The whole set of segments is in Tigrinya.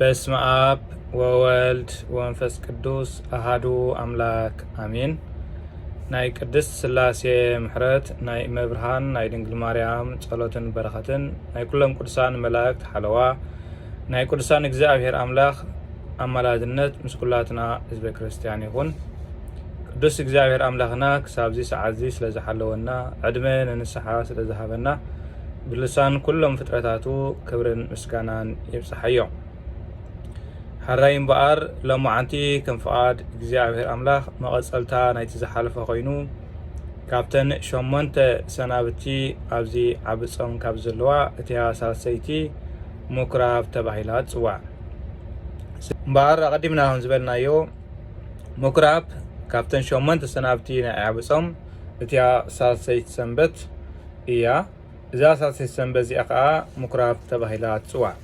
በስመ አብ ወወልድ ወመንፈስ ቅዱስ አሃዱ አምላክ አሜን። ናይ ቅድስት ስላሴ ምሕረት፣ ናይ እመ ብርሃን ናይ ድንግል ማርያም ጸሎትን በረኸትን፣ ናይ ኩሎም ቅዱሳን መላእክት ሓለዋ፣ ናይ ቅዱሳን እግዚኣብሔር ኣምላኽ ኣማላድነት ምስ ኩላትና ህዝበ ክርስቲያን ይኹን። ቅዱስ እግዚኣብሔር ኣምላኽና ክሳብዚ ሰዓትዚ ስለ ዝሓለወና፣ ዕድመ ንንስሓ ስለ ዝሃበና፣ ብልሳን ኩሎም ፍጥረታቱ ክብርን ምስጋናን ይብጽሓዮ። ሓራይ እምበኣር፣ ሎማዓንቲ ከም ፍቓድ እግዚኣብሔር ኣምላኽ መቐጸልታ ናይቲ ዝሓለፈ ኮይኑ፣ ካብተን ሸሞንተ ሰናብቲ ኣብዚ ዓቢ ጾም ካብ ዘለዋ እቲያ ሳልሰይቲ ምኩራብ ተባሂላ ትጽዋዕ። እምበኣር፣ ኣቐዲምና ከም ዝበልናዮ፣ ምኩራብ ካብተን ሸሞንተ ሰናብቲ ናይ ዓቢ ጾም እቲያ ሳልሰይቲ ሰንበት እያ። እዛ ሳልሰይቲ ሰንበት እዚኣ ኸኣ ምኩራብ ተባሂላ ትጽዋዕ።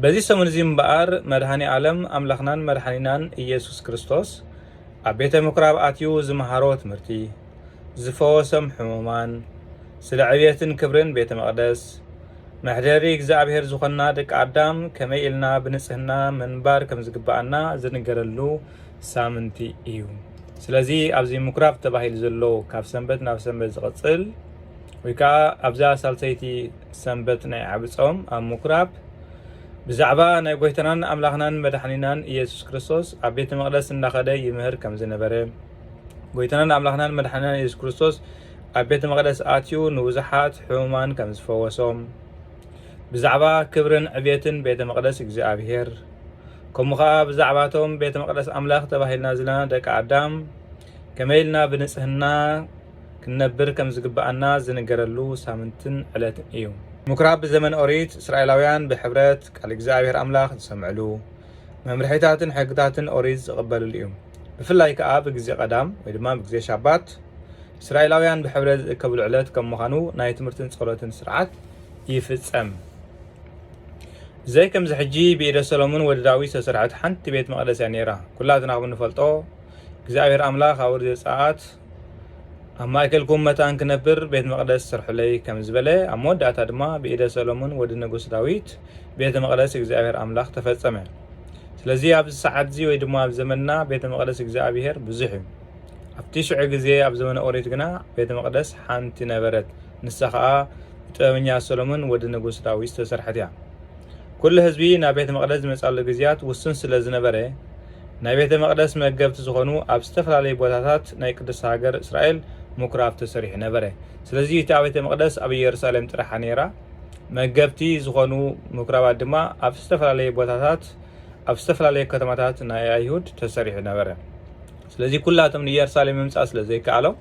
በዚ ሰሙን እዚ እምበኣር፣ መድኃኔ ዓለም ኣምላኽናን መድኃኒናን ኢየሱስ ክርስቶስ ኣብ ቤተ ምኩራብ ኣትዩ ዝመሃሮ ትምህርቲ፣ ዝፈወሶም ሕሙማን፣ ስለ ዕብየትን ክብርን ቤተ መቕደስ፣ መሕደሪ እግዚኣብሔር ዝኾንና ደቂ ኣዳም ከመይ ኢልና ብንጽህና ምንባር ከም ዝግብኣና ዝንገረሉ ሳምንቲ እዩ። ስለዚ ኣብዚ ምኩራብ ተባሂሉ ዘሎ ካብ ሰንበት ናብ ሰንበት ዝቕጽል፣ ወይ ከኣ ኣብዛ ሳልሰይቲ ሰንበት ናይ ዓቢ ጾም ኣብ ምኩራብ ብዛዕባ ናይ ጐይታናን ኣምላኽናን መድሓኒናን ኢየሱስ ክርስቶስ ኣብ ቤተ መቕደስ እንዳኸደ ይምህር ከም ዝነበረ፣ ጐይታናን ኣምላኽናን መድሓኒናን ኢየሱስ ክርስቶስ ኣብ ቤተ መቕደስ ኣትዩ ንብዙሓት ሕሙማን ከም ዝፈወሶም፣ ብዛዕባ ክብርን ዕብየትን ቤተ መቕደስ እግዚኣብሔር፣ ከምኡ ኸኣ ብዛዕባቶም ቤተ መቕደስ ኣምላኽ ተባሂልና ዘለና ደቂ ኣዳም ከመይ ኢልና ብንጽህና ክንነብር ከም ዝግብኣና ዝንገረሉ ሳምንትን ዕለትን እዩ። ምኩራብ ብዘመን ኦሪት እስራኤላውያን ብሕብረት ቃል እግዚኣብሔር ኣምላኽ ዝሰምዕሉ፣ መምርሒታትን ሕግታትን ኦሪት ዝቕበልሉ እዩ። ብፍላይ ከኣ ብግዜ ቀዳም ወይ ድማ ብግዜ ሻባት እስራኤላውያን ብሕብረት ዝእከብሉ ዕለት ከም ምዃኑ ናይ ትምህርትን ጸሎትን ስርዓት ይፍጸም። ዘይ ከምዚ ሕጂ ብኢደ ሰሎሞን ወዲ ዳዊት ዝተሰርሐት ሓንቲ ቤት መቕደስ እያ ነይራ። ኩላትና ከም እንፈልጦ እግዚኣብሔር ኣምላኽ ኣብ ኦሪት ዘጸኣት ኣብ ማእከልኩም መታን ክነብር ቤት መቕደስ ስርሑለይ ከም ዝበለ፣ ኣብ መወዳእታ ድማ ብኢደ ሰሎሞን ወዲ ንጉስ ዳዊት ቤተ መቕደስ እግዚኣብሔር ኣምላኽ ተፈጸመ። ስለዚ ኣብዚ ሰዓት እዚ ወይ ድማ ኣብ ዘመንና ቤተ መቕደስ እግዚኣብሔር ብዙሕ እዩ። ኣብቲ ሽዑ ግዜ ኣብ ዘመነ ኦሪት ግና ቤተ መቕደስ ሓንቲ ነበረት፣ ንሳ ኸኣ ብጥበበኛ ሰሎሞን ወዲ ንጉስ ዳዊት ዝተሰርሐት እያ። ኩሉ ህዝቢ ናብ ቤተ መቕደስ ዝመጻሉ ግዜያት ውሱን ስለ ዝነበረ፣ ናይ ቤተ መቕደስ መገብቲ ዝኾኑ ኣብ ዝተፈላለዩ ቦታታት ናይ ቅድስቲ ሃገር እስራኤል ምኩራብ ተሰሪሑ ነበረ። ስለዚ እታ ቤተ መቕደስ ኣብ ኢየሩሳሌም ጥራሓ ነይራ። መገብቲ ዝኾኑ ምኩራባት ድማ ኣብ ዝተፈላለየ ቦታታት፣ ኣብ ዝተፈላለየ ከተማታት ናይ ኣይሁድ ተሰሪሑ ነበረ። ስለዚ ኩላቶም ንኢየሩሳሌም ምምጻእ ስለ ዘይከኣሎም፣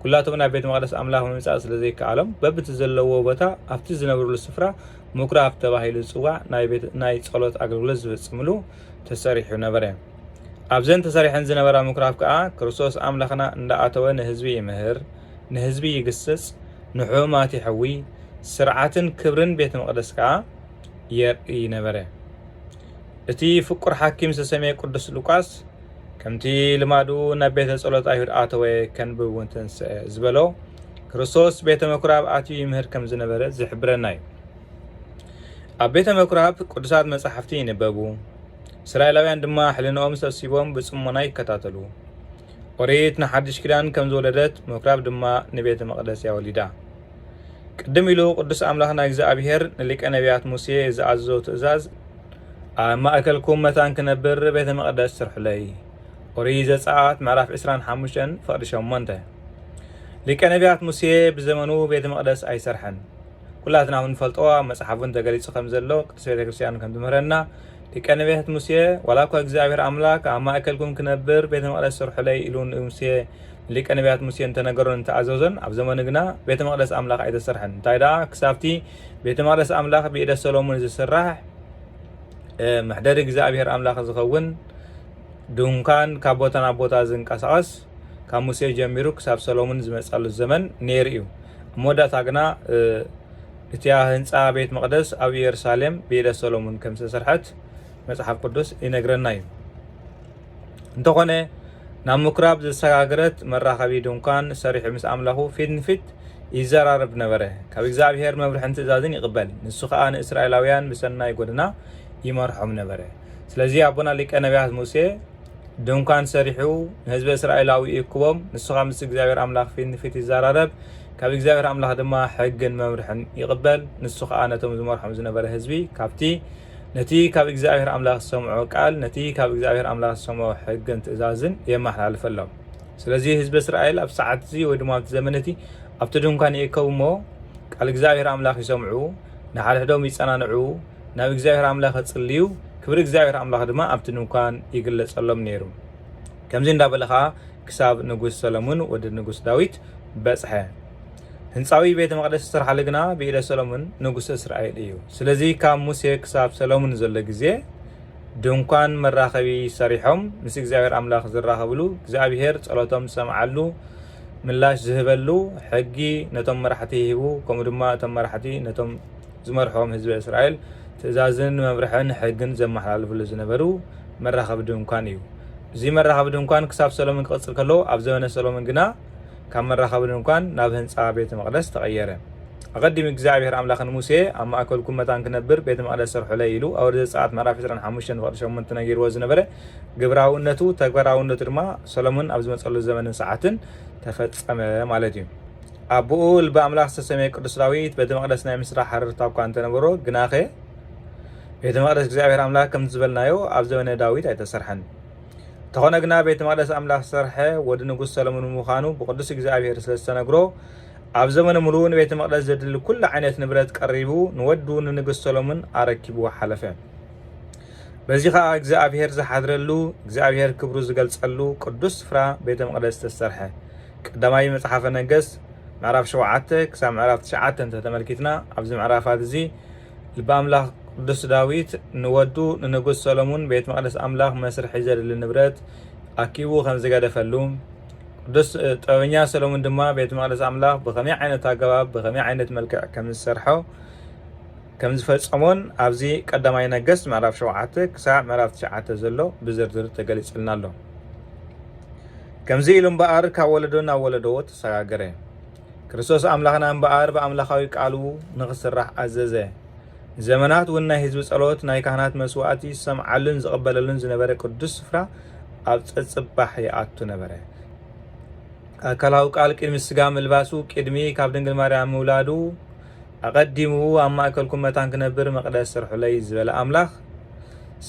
ኩላቶም ናብ ቤተ መቕደስ ኣምላኽ ምምጻእ ስለ ዘይከኣሎም፣ በብቲ ዘለዎ ቦታ ኣብቲ ዝነብርሉ ስፍራ ምኩራብ ተባሂሉ ዝጽዋዕ ናይ ቤት፣ ናይ ጸሎት ኣገልግሎት ዝፍጽምሉ ተሰሪሑ ነበረ። ኣብዘን ተሰሪሐን ዝነበራ ምኩራብ ከኣ ክርስቶስ ኣምላኽና እንዳኣተወ ንህዝቢ ይምህር፣ ንህዝቢ ይግስጽ፣ ንሕሙማት ይሕዊ፣ ስርዓትን ክብርን ቤተ መቕደስ ከኣ የርኢ ነበረ። እቲ ፍቁር ሓኪም ዝተሰምየ ቅዱስ ሉቃስ፣ ከምቲ ልማዱ ናብ ቤተ ጸሎት ኣይሁድ ኣተወ፣ ከንብብ እውን ተንስአ ዝበሎ፣ ክርስቶስ ቤተ ምኩራብ ኣትዩ ይምህር ከም ዝነበረ ዝሕብረና እዩ። ኣብ ቤተ ምኩራብ ቅዱሳት መጻሕፍቲ ይንበቡ፣ እስራኤላውያን ድማ ሕልንኦም ሰብሲቦም ብጽሞና ይከታተሉ። ኦሪት ንሓድሽ ኪዳን ከም ዝወለደት፣ ምኩራብ ድማ ንቤተ መቕደስ እያ ወሊዳ። ቅድም ኢሉ ቅዱስ ኣምላኽና እግዚኣብሔር ንሊቀ ነቢያት ሙሴ ዝኣዘዞ ትእዛዝ፣ ኣብ ማእከልኩም መታን ክነብር ቤተ መቕደስ ስርሑለይ። ኦሪት ዘጸኣት ምዕራፍ ዕስራን ሓሙሽተን ፍቕዲ ሸሞንተ። ሊቀ ነቢያት ሙሴ ብዘመኑ ቤተ መቕደስ ኣይሰርሐን። ኩላትና እውን ንፈልጦ፣ ኣብ መጽሓፍ እውን ተገሊጹ ከም ዘሎ፣ ቅድስት ቤተ ክርስቲያን ከም ትምህረና፣ ሊቀ ነቢያት ሙሴ፣ ዋላ እኳ እግዚኣብሔር ኣምላኽ ኣብ ማእከልኩም ክነብር ቤተ መቕደስ ስርሑለይ ኢሉ ንሙሴ፣ ሊቀ ነቢያት ሙሴ እንተነገሮን እንተኣዘዞን፣ ኣብ ዘመኑ ግና ቤተ መቕደስ ኣምላኽ ኣይተሰርሐን። እንታይ ደኣ፣ ክሳብቲ ቤተ መቕደስ ኣምላኽ ብኢደ ሰሎሞን ዝስራሕ፣ እ፣ መሕደሪ እግዚኣብሔር ኣምላኽ ዝኸውን ድንኳን ካብ ቦታ ናብ ቦታ ዝንቀሳቐስ፣ ካብ ሙሴ ጀሚሩ ክሳብ ሰሎሞን ዝመጻሉ ዘመን ነይሩ እዩ። ኣብ መወዳእታ ግና፣ እ፣ እቲያ ህንጻ ቤት መቕደስ ኣብ ኢየሩሳሌም ብኢደ ሰሎሞን ከም ዝተሰርሐት መጽሓፍ ቅዱስ ይነግረና እዩ። እንተኾነ፣ ናብ ምኩራብ ዘሰጋገረት መራኸቢ ድንኳን ሰሪሑ ምስ ኣምላኹ ፊት ንፊት ይዘራረብ ነበረ። ካብ እግዚኣብሔር መምርሕን ትእዛዝን ይቕበል። ንሱ ኸኣ ንእስራኤላውያን ብሰናይ ጐደና ይመርሖም ነበረ። ስለዚ ኣቦና ሊቀ ነቢያት ሙሴ ድንኳን ሰሪሑ ንህዝቢ እስራኤል ኣውኢክዎም፣ ንሱ ኸኣ ምስ እግዚኣብሔር ኣምላኽ ፊት ንፊት ይዘራረብ፣ ካብ እግዚኣብሔር ኣምላኽ ድማ ሕግን መምርሕን ይቕበል። ንሱ ኸኣ ነቶም ዝመርሖም ዝነበረ ህዝቢ ካብቲ ነቲ ካብ እግዚኣብሔር ኣምላኽ ዝሰምዖ ቃል፣ ነቲ ካብ እግዚኣብሔር ኣምላኽ ዝሰምዖ ሕግን ትእዛዝን የመሓላልፈሎም። ስለዚ ህዝቢ እስራኤል ኣብ ሰዓት እዚ ወይ ድማ ኣብቲ ዘመን እቲ ኣብቲ ድንኳን ይእከቡ እሞ ቃል እግዚኣብሔር ኣምላኽ ይሰምዑ፣ ንሓድሕዶም ይጸናንዑ፣ ናብ እግዚኣብሔር ኣምላኽ ይጽልዩ፣ ክብሪ እግዚኣብሔር ኣምላኽ ድማ ኣብቲ ድንኳን ይግለጸሎም ነይሩ። ከምዚ እንዳበለ ኸኣ ክሳብ ንጉስ ሰሎሙን ወዲ ንጉስ ዳዊት በጽሐ። ህንጻዊ ቤተ መቕደስ ዝተሰርሓሉ ግና ብኢደ ሰሎሙን ንጉስ እስራኤል እዩ። ስለዚ ካብ ሙሴ ክሳብ ሰሎሙን ዘሎ ግዜ ድንኳን መራኸቢ ሰሪሖም ምስ እግዚኣብሔር ኣምላኽ ዝራኸብሉ፣ እግዚኣብሔር ጸሎቶም ዝሰምዓሉ፣ ምላሽ ዝህበሉ፣ ሕጊ ነቶም መራሕቲ ሂቡ፣ ከምኡ ድማ እቶም መራሕቲ ነቶም ዝመርሖም ህዝቢ እስራኤል ትእዛዝን መምርሕን ሕግን ዘመሓላልፍሉ ዝነበሩ መራኸቢ ድንኳን እዩ። እዚ መራኸቢ ድንኳን ክሳብ ሰሎሞን ክቕጽል ከሎ፣ ኣብ ዘመነ ሰሎሞን ግና ካብ መራኸቢ ድንኳን ናብ ህንጻ ቤተ መቕደስ ተቐየረ። ኣቐዲሙ እግዚኣብሔር ኣምላኽ ንሙሴ፣ ኣብ ማእከልኩም መታን ክነብር ቤተ መቕደስ ሰርሑለይ ኢሉ ኣብ ኦሪት ዘጸኣት ምዕራፍ ዕስራን ሓሙሽተን ፍቕዲ ሸሞንተ ነጊርዎ ዝነበረ ግብራውነቱ፣ ተግባራውነቱ ድማ ሰሎሞን ኣብ ዝመጸሉ ዘመንን ሰዓትን ተፈጸመ ማለት እዩ። ኣቦኡ ልበ ኣምላኽ ዝተሰመየ ቅዱስ ዳዊት ቤተ መቕደስ ናይ ምስራሕ ሃረርታ እኳ እንተነበሮ፣ ግናኸ ቤተ መቕደስ እግዚኣብሔር ኣምላኽ ከምቲ ዝበልናዮ ኣብ ዘመነ ዳዊት ኣይተሰርሐን። እንተኾነ ግና ቤተ መቕደስ ኣምላኽ ዝሰርሐ ወዲ ንጉስ ሰሎሞን ምዃኑ ብቅዱስ እግዚኣብሔር ስለ ዝተነግሮ፣ ኣብ ዘመኑ ምሉእ ንቤተ መቕደስ ዘድሊ ኩሉ ዓይነት ንብረት ቀሪቡ ንወዱ ንንጉስ ሰሎሞን ኣረኪብዎ ሓለፈ። በዚ ኸኣ እግዚኣብሔር ዝሓድረሉ፣ እግዚኣብሔር ክብሩ ዝገልጸሉ ቅዱስ ስፍራ ቤተ መቕደስ ተሰርሐ። ቀዳማይ መጽሓፈ ነገስት ምዕራፍ ሸውዓተ ክሳብ ምዕራፍ ትሽዓተ እንተ ተመልኪትና፣ ኣብዚ ምዕራፋት እዚ ልበ ኣምላኽ ቅዱስ ዳዊት ንወዱ ንንጉስ ሰሎሙን ቤት መቕደስ ኣምላኽ መስርሒ ዘድሊ ንብረት ኣኪቡ ከም ዝገደፈሉ፣ ቅዱስ ጥበበኛ ሰሎሙን ድማ ቤት መቕደስ ኣምላኽ ብኸመይ ዓይነት ኣገባብ፣ ብኸመይ ዓይነት መልክዕ ከም ዝሰርሖ፣ ከም ዝፈጸሞን ኣብዚ ቀዳማይ ነገስት ምዕራፍ ሸውዓተ ክሳብ ምዕራፍ ትሽዓተ ዘሎ ብዝርዝር ተገሊጽልና ኣሎ። ከምዚ ኢሉ እምበኣር ካብ ወለዶ ናብ ወለዶ ተሰጋገረ። ክርስቶስ ኣምላኽና እምበኣር ብኣምላኻዊ ቃሉ ንኽስራሕ ኣዘዘ። ዘመናት እውን ናይ ህዝቢ ጸሎት፣ ናይ ካህናት መስዋዕቲ ዝሰምዓሉን ዝቕበለሉን ዝነበረ ቅዱስ ስፍራ ኣብ ጸጽባሕ ይኣቱ ነበረ። ኣካላዊ ቃል ቅድሚ ስጋ ምልባሱ፣ ቅድሚ ካብ ድንግል ማርያም ምውላዱ፣ ኣቐዲሙ ኣብ ማእከልኩም መታን ክነብር መቕደስ ስርሑለይ ዝበለ ኣምላኽ፣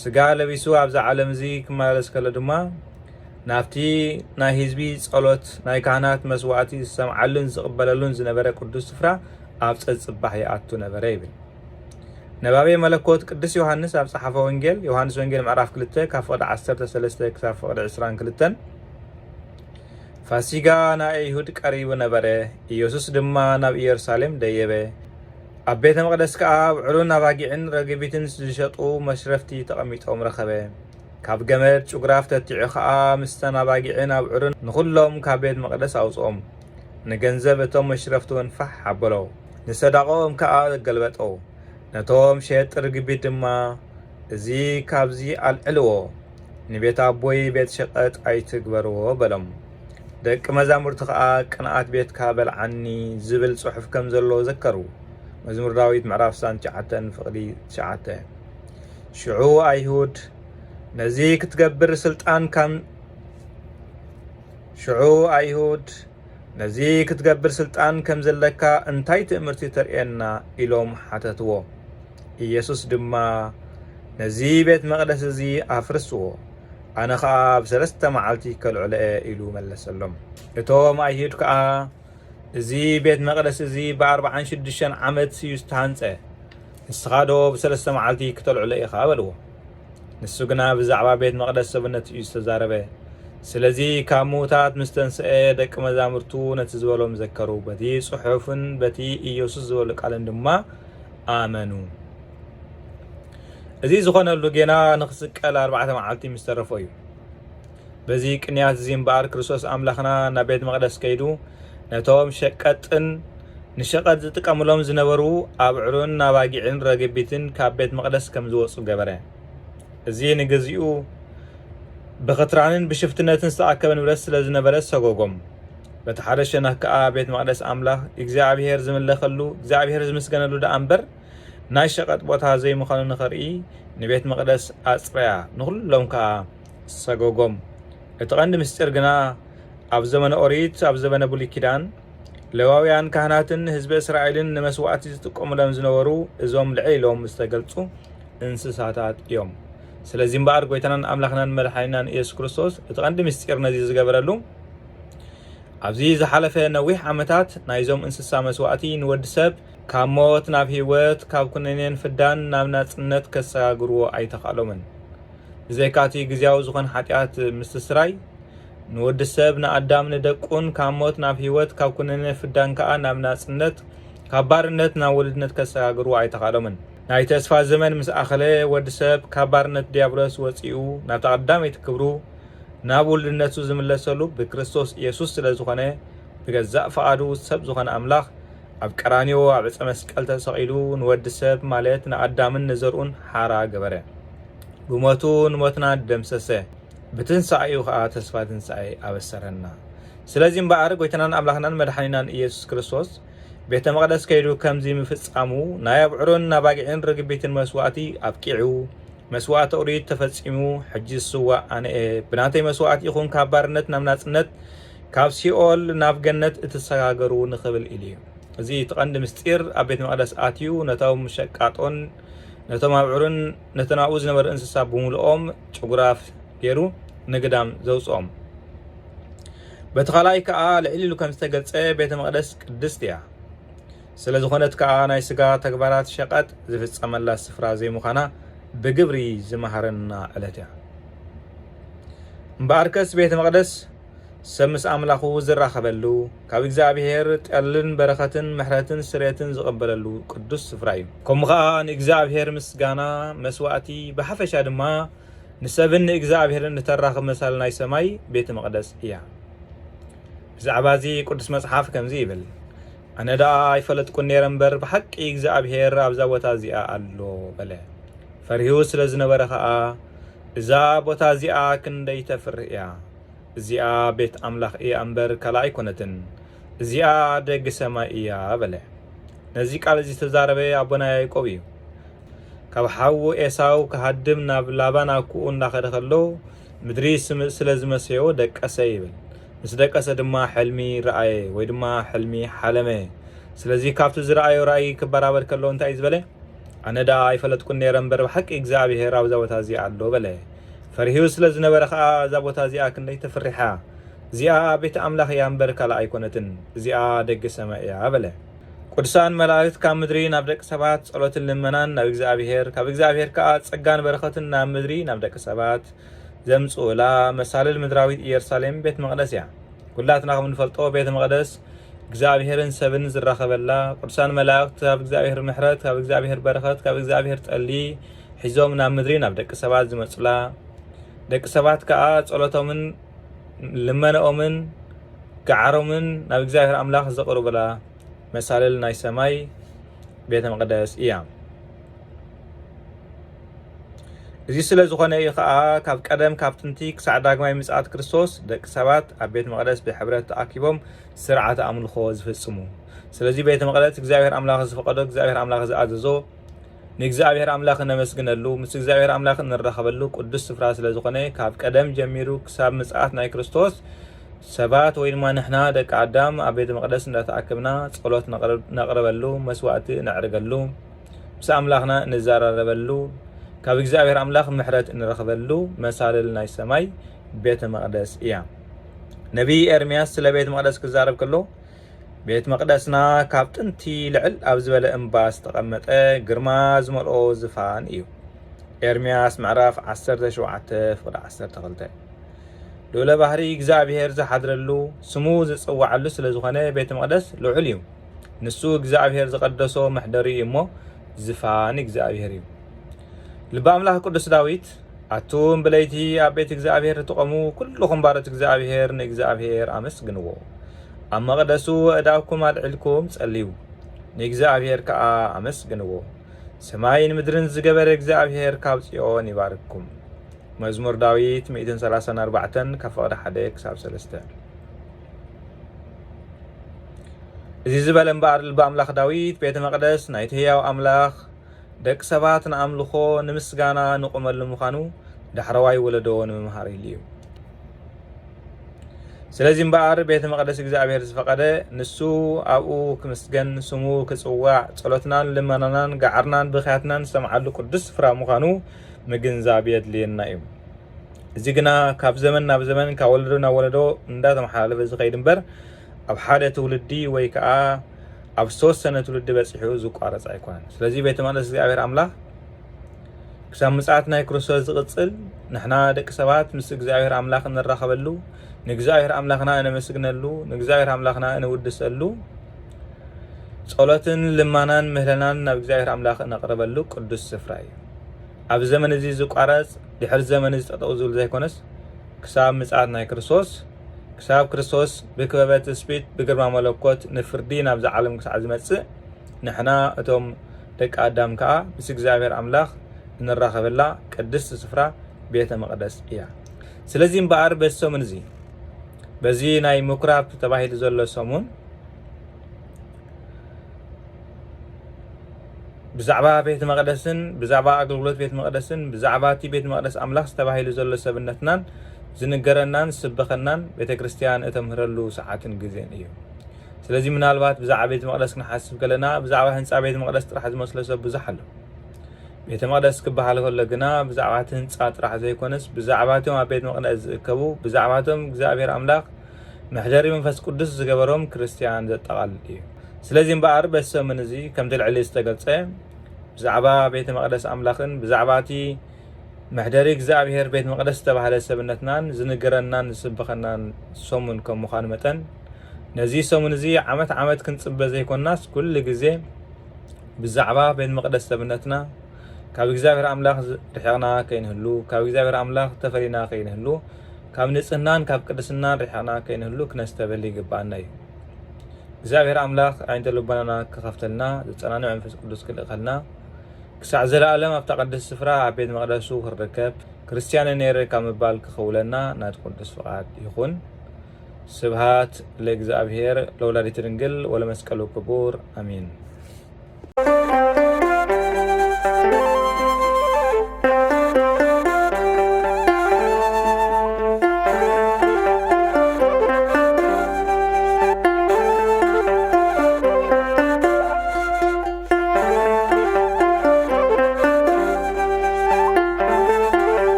ስጋ ለቢሱ ኣብዚ ዓለም እዚ ክመላለስ ከሎ ድማ፣ ናብቲ ናይ ህዝቢ ጸሎት፣ ናይ ካህናት መስዋዕቲ ዝሰምዓሉን ዝቕበለሉን ዝነበረ ቅዱስ ስፍራ ኣብ ጸጽባሕ ይኣቱ ነበረ ይብል። ነባቤ መለኮት ቅዱስ ዮሃንስ ኣብ ጸሓፈ ወንጌል፣ ዮሃንስ ወንጌል ምዕራፍ ክልተ ካብ ፍቕዲ ዓሰርተ ሰለስተ ክሳብ ፍቕዲ ዕስራን ክልተን፣ ፋሲጋ ናይ ኣይሁድ ቀሪቡ ነበረ፣ ኢየሱስ ድማ ናብ ኢየሩሳሌም ደየበ። ኣብ ቤተ መቕደስ ከኣ ኣብዑርን ኣባጊዕን ረገቢትን ዝሸጡ መሽረፍቲ ተቐሚጦም ረኸበ። ካብ ገመድ ጭጉራፍ ተቲዑ ኸኣ ምስተን ኣባጊዕን ኣብዑርን ንኹሎም ካብ ቤት መቕደስ ኣውጽኦም። ንገንዘብ እቶም መሽረፍቲ እውን ፋሕ ኣበሎ። ንሰዳቕኦም ከኣ ገልበጦ። ነቶም ሸየጥቲ ርግቢት ድማ፣ "እዚ ካብዚ ኣልዕልዎ፣ ንቤት ኣቦይ ቤት ሸቐጥ ኣይትግበርዎ" በሎም። ደቂ መዛሙርቲ ኸኣ፣ "ቅንኣት ቤትካ በልዓኒ" ዝብል ጽሑፍ ከም ዘሎ ዘከሩ። መዝሙር ዳዊት ምዕራፍ ስሳን ትሽዓተን ፍቕዲ ትሽዓተ። ሽዑ ኣይሁድ፣ "ነዚ ክትገብር ስልጣን ካም-" ሽዑ ኣይሁድ፣ "ነዚ ክትገብር ስልጣን ከም ዘለካ እንታይ ትእምርቲ ተርእየና?" ኢሎም ሓተትዎ። ኢየሱስ ድማ፣ "ነዚ ቤት መቕደስ እዚ ኣፍርስዎ፣ ኣነ ኸኣ ኣብ ሰለስተ መዓልቲ ከልዕሎ እየ" ኢሉ መለሰሎም። እቶም ኣይሁድ ከኣ፣ "እዚ ቤት መቕደስ እዚ ብኣርብዓን ሽዱሽተን ዓመት እዩ ዝተሃንጸ፣ ንስኻ ዶ ብሰለስተ መዓልቲ ክተልዕሎ ኢኻ?" በልዎ። ንሱ ግና ብዛዕባ ቤት መቕደስ ሰብነት እዩ ዝተዛረበ። ስለዚ ካብ ምዉታት ምስ ተንስአ፣ ደቂ መዛሙርቱ ነቲ ዝበሎም ዘከሩ፣ በቲ ጽሑፍን በቲ ኢየሱስ ዝበሎ ቃልን ድማ ኣመኑ። እዚ ዝኾነሉ ጌና ንኽስቀል ኣርባዕተ መዓልቲ ምስ ተረፎ እዩ። በዚ ቅንያት እዚ እምበኣር ክርስቶስ ኣምላኽና ናብ ቤት መቕደስ ከይዱ፣ ነቶም ሸቀጥን ንሸቐጥ ዝጥቀምሎም ዝነበሩ ኣብዑርን ኣባጊዕን ረገቢትን ካብ ቤት መቕደስ ከም ዝወጹ ገበረ። እዚ ንግዚኡ ብኽትራንን ብሽፍትነትን ዝተኣከበ ንብረት ስለ ዝነበረ ሰጎጎም። በቲ ሓደ ሸነኽ ከኣ ቤት መቕደስ ኣምላኽ እግዚኣብሔር ዝምለኸሉ፣ እግዚኣብሔር ዝምስገነሉ ደኣ እምበር፣ ናይ ሸቐጥ ቦታ ዘይምዃኑ ንኸርኢ ንቤት መቕደስ ኣጽረያ፣ ንኹሎም ከኣ ሰጎጎም። እቲ ቐንዲ ምስጢር ግና ኣብ ዘመነ ኦሪት፣ ኣብ ዘመነ ብሉይ ኪዳን፣ ሌዋውያን ካህናትን ህዝቢ እስራኤልን ንመስዋእቲ ዝጥቀሙሎም ዝነበሩ እዞም ልዕል ኢሎም ዝተገልጹ እንስሳታት እዮም። ስለዚ እምበኣር ጎይታናን ኣምላኽናን መድሓኒናን ኢየሱስ ክርስቶስ እቲ ቐንዲ ምስጢር ነዚ ዝገበረሉ፣ ኣብዚ ዝሓለፈ ነዊሕ ዓመታት ናይዞም እንስሳ መስዋእቲ ንወዲ ሰብ ካብ ሞት ናብ ህይወት፣ ካብ ኩነኔን ፍዳን ናብ ናጽነት ከሰጋግርዎ ኣይተኻእሎምን። ብዘይካቲ ግዝያዊ ዝኾነ ሓጢኣት ምስትስራይ፣ ንወዲ ሰብ ንኣዳም ንደቁን ካብ ሞት ናብ ህይወት፣ ካብ ኩነኔ ፍዳን ከኣ ናብ ናጽነት፣ ካብ ባርነት ናብ ውሉድነት ከሰጋግርዎ ኣይተኻእሎምን። ናይ ተስፋ ዘመን ምስ ኣኸለ፣ ወዲ ሰብ ካብ ባርነት ዲያብሎስ ወጺኡ ናብታ ቀዳመይቲ ክብሩ፣ ናብ ውሉድነቱ ዝምለሰሉ ብክርስቶስ ኢየሱስ ስለ ዝኾነ፣ ብገዛእ ፍቓዱ ሰብ ዝኾነ ኣምላኽ ኣብ ቀራንዮ ኣብ ዕፀ መስቀል ተሰቒሉ ንወዲ ሰብ ማለት ንኣዳምን ንዘርኡን ሓራ ገበረ። ብሞቱ ንሞትና ደምሰሰ፣ ብትንሳኤኡ ኸኣ ተስፋ ትንሳኤ ኣበሰረና። ስለዚ እምበኣር ጎይታናን ኣምላኽናን መድሓኒናን ኢየሱስ ክርስቶስ ቤተ መቕደስ ከይዱ ከምዚ ምፍጻሙ ናይ ኣብዑርን ኣባጊዕን ርግቢትን መስዋእቲ ኣብቂዑ፣ መስዋእቲ ኦሪት ተፈጺሙ፣ ሕጂ ዝስዋእ ኣነ እየ፣ ብናተይ መስዋእቲ ኢኹም ካብ ባርነት ናብ ናጽነት፣ ካብ ሲኦል ናብ ገነት እትሰጋገሩ ንኽብል ኢሉ እዩ። እዚ እቲ ቀንዲ ምስጢር ኣብ ቤተ መቕደስ ኣትዩ ነቶም ሸቃጦን ነቶም ኣብዑርን ነተን ኣብኡ ዝነበሩ እንስሳ ብምሉኦም ጭጉራፍ ገይሩ ንግዳም ዘውፅኦም። በቲ ካልኣይ ከዓ ልዕል ኢሉ ከም ዝተገልፀ ቤተ መቕደስ ቅድስት እያ። ስለ ዝኾነት ከዓ ናይ ስጋ ተግባራት ሸቐጥ ዝፍፀመላ ስፍራ ዘይምዃና ብግብሪ ዝመሃረና ዕለት እያ። እምበኣርከስ ቤተ መቕደስ ሰብ ምስ ኣምላኹ ዝራኸበሉ፣ ካብ እግዚኣብሔር ጠልን በረኸትን ምሕረትን ስሬትን ዝቕበለሉ ቅዱስ ስፍራ እዩ። ከምኡ ኸዓ ንእግዚኣብሔር ምስጋና መስዋእቲ፣ ብሓፈሻ ድማ ንሰብን ንእግዚኣብሔርን እተራኽብ መሳል ናይ ሰማይ ቤተ መቕደስ እያ። ብዛዕባ እዚ ቅዱስ መጽሓፍ ከምዚ ይብል፣ ኣነ ደኣ ኣይፈለጥኩን ነይረ እምበር፣ ብሓቂ እግዚኣብሔር ኣብዛ ቦታ እዚኣ ኣሎ በለ። ፈሪሁ ስለ ዝነበረ ኸዓ፣ እዛ ቦታ እዚኣ ክንደይ ተፍርህ እያ! እዚኣ ቤት ኣምላኽ እያ እምበር ካልእ ኣይኮነትን፣ እዚኣ ደገ ሰማይ እያ በለ። ነዚ ቃል እዚ ዝተዛረበ ኣቦና ያዕቆብ እዩ። ካብ ሓዉ ኤሳው ክሃድም ናብ ላባን ኣኩኡ እንዳኸደ ከሎ፣ ምድሪ ስምእ ስለ ዝመሰዮ ደቀሰ ይብል። ምስ ደቀሰ ድማ ሕልሚ ረኣየ ወይ ድማ ሕልሚ ሓለመ። ስለዚ ካብቲ ዝረኣዮ ራእይ ክበራበር ከሎ እንታይ እዩ ዝበለ? ኣነ ደኣ ኣይፈለጥኩን ነይረ እምበር ብሓቂ እግዚኣብሔር ኣብዛ ቦታ እዚኣ ኣሎ በለ። ፈሪሁ ስለ ዝነበረ ኸኣ እዛ ቦታ እዚኣ ክንደይ ተፍርሕ እያ። እዚኣ ቤት ኣምላኽ እያ እምበር ካልእ ኣይኮነትን። እዚኣ ደገ ሰማይ እያ በለ። ቅዱሳን መላእክት ካብ ምድሪ ናብ ደቂ ሰባት ጸሎትን ልመናን ናብ እግዚኣብሔር፣ ካብ እግዚኣብሔር ከኣ ጸጋን በረኸትን ናብ ምድሪ ናብ ደቂ ሰባት ዘምጽኡላ መሳልል ምድራዊት ኢየሩሳሌም ቤት መቕደስ እያ። ኩላትና ከም እንፈልጦ ቤተ መቕደስ እግዚኣብሔርን ሰብን ዝራኸበላ፣ ቅዱሳን መላእክት ካብ እግዚኣብሔር ምሕረት፣ ካብ እግዚኣብሔር በረኸት፣ ካብ እግዚኣብሔር ጠሊ ሒዞም ናብ ምድሪ ናብ ደቂ ሰባት ዝመጹላ፣ ደቂ ሰባት ከኣ ጸሎቶምን ልመነኦምን ገዓሮምን ናብ እግዚኣብሔር ኣምላኽ ዘቕርቡላ መሳልል ናይ ሰማይ ቤተ መቕደስ እያ። እዚ ስለ ዝኾነ እዩ ኸኣ ካብ ቀደም ካብ ጥንቲ ክሳዕ ዳግማይ ምጽኣት ክርስቶስ ደቂ ሰባት ኣብ ቤት መቕደስ ብሕብረት ተኣኪቦም ስርዓተ ኣምልኾ ዝፍጽሙ። ስለዚ ቤተ መቕደስ እግዚኣብሔር ኣምላኽ ዝፈቐዶ፣ እግዚኣብሔር ኣምላኽ ዝኣዘዞ፣ ንእግዚኣብሔር ኣምላኽ እነመስግነሉ፣ ምስ እግዚኣብሔር ኣምላኽ እንራኸበሉ ቅዱስ ስፍራ ስለ ዝኾነ፣ ካብ ቀደም ጀሚሩ ክሳብ ምጽኣት ናይ ክርስቶስ፣ ሰባት ወይ ድማ ንሕና ደቂ ኣዳም ኣብ ቤተ መቕደስ እንዳተኣከብና ጸሎት ነቕርብ-፣ ነቕርበሉ፣ መስዋእቲ ነዕርገሉ፣ ምስ ኣምላኽና እንዘራረበሉ፣ ካብ እግዚኣብሔር ኣምላኽ ምሕረት እንረኽበሉ መሳልል ናይ ሰማይ ቤተ መቕደስ እያ። ነቢይ ኤርምያስ ስለ ቤተ መቕደስ ክዛረብ ከሎ፣ ቤት መቕደስና ካብ ጥንቲ ልዕል ኣብ ዝበለ እምባ ዝተቐመጠ ግርማ ዝመልኦ ዝፋን እዩ። ኤርምያስ ምዕራፍ ዓሰርተ ሸውዓተ ፍቕዲ ዓሰርተ ክልተ። ልዑለ ባህሪ እግዚኣብሔር ዝሓድረሉ፣ ስሙ ዝጽዋዓሉ ስለ ዝኾነ ቤተ መቕደስ ልዑል እዩ። ንሱ እግዚኣብሔር ዝቐደሶ መሕደሪ እዩ እሞ ዝፋን እግዚኣብሔር እዩ። ልበ ኣምላኽ ቅዱስ ዳዊት፣ ኣቱም ብለይቲ ኣብ ቤት እግዚኣብሔር እትቖሙ ኩልኹም ባሮት እግዚኣብሔር ንእግዚኣብሔር ኣመስግንዎ። ኣብ መቕደሱ ኣእዳውኩም ኣልዒልኩም ጸልዩ፣ ንእግዚኣብሔር ከኣ ኣመስግንዎ። ሰማይን ምድርን ዝገበረ እግዚኣብሔር ካብ ጽዮን ይባርክኩም። መዝሙር ዳዊት ሚእትን ሰላሳን ኣርባዕተን ካብ ፍቕዲ ሓደ ክሳብ ሰለስተ። እዚ ዝበለ እምበኣር ልበ ኣምላኽ ዳዊት ቤተ መቕደስ ናይቲ ህያው ኣምላኽ ደቂ ሰባት ንኣምልኾ፣ ንምስጋና ንቑመሉ ምዃኑ ዳሕረዋይ ወለዶ ንምምሃር ኢሉ እዩ። ስለዚ እምበኣር ቤተ መቕደስ እግዚኣብሔር ዝፈቐደ፣ ንሱ ኣብኡ ክምስገን፣ ስሙ ክጽዋዕ፣ ጸሎትናን ልመናናን ገዓርናን ብኽያትናን ዝሰምዓሉ ቅዱስ ስፍራ ምዃኑ ምግንዛብ የድልየና እዩ። እዚ ግና ካብ ዘመን ናብ ዘመን፣ ካብ ወለዶ ናብ ወለዶ እንዳተመሓላለፈ ዝኸይድ እምበር፣ ኣብ ሓደ ትውልዲ ወይ ከኣ ኣብ ዝተወሰነ ትውልዲ በጺሑ ዝቋረጽ ኣይኮነን። ስለዚ ቤተ መቕደስ እግዚኣብሔር ኣምላኽ ክሳብ ምጽኣት ናይ ክርስቶስ ዝቕጽል፣ ንሕና ደቂ ሰባት ምስ እግዚኣብሔር ኣምላኽ እንራኸበሉ፣ ንእግዚኣብሔር ኣምላኽና እነመስግነሉ፣ ንእግዚኣብሔር ኣምላኽና እንውድሰሉ፣ ጸሎትን ልማናን ምህለናን ናብ እግዚኣብሔር ኣምላኽ እነቕርበሉ ቅዱስ ስፍራ እዩ። ኣብ ዘመን እዚ ዝቋረጽ፣ ድሕሪ ዘመን እዚ ጠጠው ዝብል ዘይኮነስ፣ ክሳብ ምጽኣት ናይ ክርስቶስ፣ ክሳብ ክርስቶስ ብክበበ ትስብእት ብግርማ መለኮት ንፍርዲ ናብዛ ዓለም ክሳዕ ዝመጽእ፣ ንሕና እቶም ደቂ ኣዳም ከኣ ምስ እግዚኣብሔር ኣምላኽ እንራኸበላ ቅድስቲ ስፍራ ቤተ መቕደስ እያ። ስለዚ እምበኣር በዚ ሰሙን እዚ፣ በዚ ናይ ምኩራብ ተባሂሉ ዘሎ ሰሙን፣ ብዛዕባ ቤተ መቕደስን ብዛዕባ ኣገልግሎት ቤተ መቕደስን ብዛዕባ እቲ ቤተ መቕደስ ኣምላኽ ዝተባሂሉ ዘሎ ሰብነትናን ዝንገረናን ዝስበኸናን ቤተ ክርስቲያን እተምህረሉ ሰዓትን ግዜን እዩ። ስለዚ ምናልባት ብዛዕባ ቤተ መቕደስ ክንሓስብ ከለና ብዛዕባ ህንጻ ቤተ መቕደስ ጥራሕ ዝመስሎ ሰብ ብዙሕ ኣሎ። ቤተ መቕደስ ክበሃል ከሎ ግና ብዛዕባ እቲ ህንጻ ጥራሕ ዘይኮነስ ብዛዕባ እቶም ኣብ ቤተ መቕደስ ዝእከቡ፣ ብዛዕባ እቶም እግዚኣብሔር ኣምላኽ መሕደሪ መንፈስ ቅዱስ ዝገበሮም ክርስቲያን ዘጠቓልል እዩ። ስለዚ እምበኣር በዚ ሰሙን እዚ ከምቲ ልዕሊ ዝተገልጸ ብዛዕባ ቤተ መቕደስ ኣምላኽን ብዛዕባ እቲ መሕደሪ እግዚኣብሔር ቤት መቕደስ ዝተባህለ ሰብነትናን ዝንገረናን ዝስበኸናን ሰሙን ከም ምዃኑ መጠን፣ ነዚ ሰሙን እዚ ዓመት ዓመት ክንጽበ ዘይኮንናስ፣ ኩሉ ግዜ ብዛዕባ ቤት መቕደስ ሰብነትና ካብ እግዚኣብሔር ኣምላኽ ዝ-፣ ርሒቕና ከይንህሉ፣ ካብ እግዚኣብሔር ኣምላኽ ተፈሊና ከይንህሉ፣ ካብ ንጽህናን ካብ ቅድስናን ርሒቕና ከይንህሉ ክነስተብህል ይግብኣና እዩ። እግዚኣብሔር ኣምላኽ ኣዒንተ ልቦናና ክኸፍተልና፣ ዘጸናንዕ መንፈስ ቅዱስ ክልእኸልና፣ ክሳዕ ዘለኣለም ኣብታ ቅድስቲ ስፍራ ኣብ ቤት መቕደሱ ክርከብ፣ ክርስትያን ነይረ ካብ ምባል ክኸውለና ናቱ ቅዱስ ፍቓድ ይኹን። ስብሃት ለእግዚኣብሔር ለወላዲቱ ድንግል ወለመስቀሉ ክቡር፣ ኣሜን።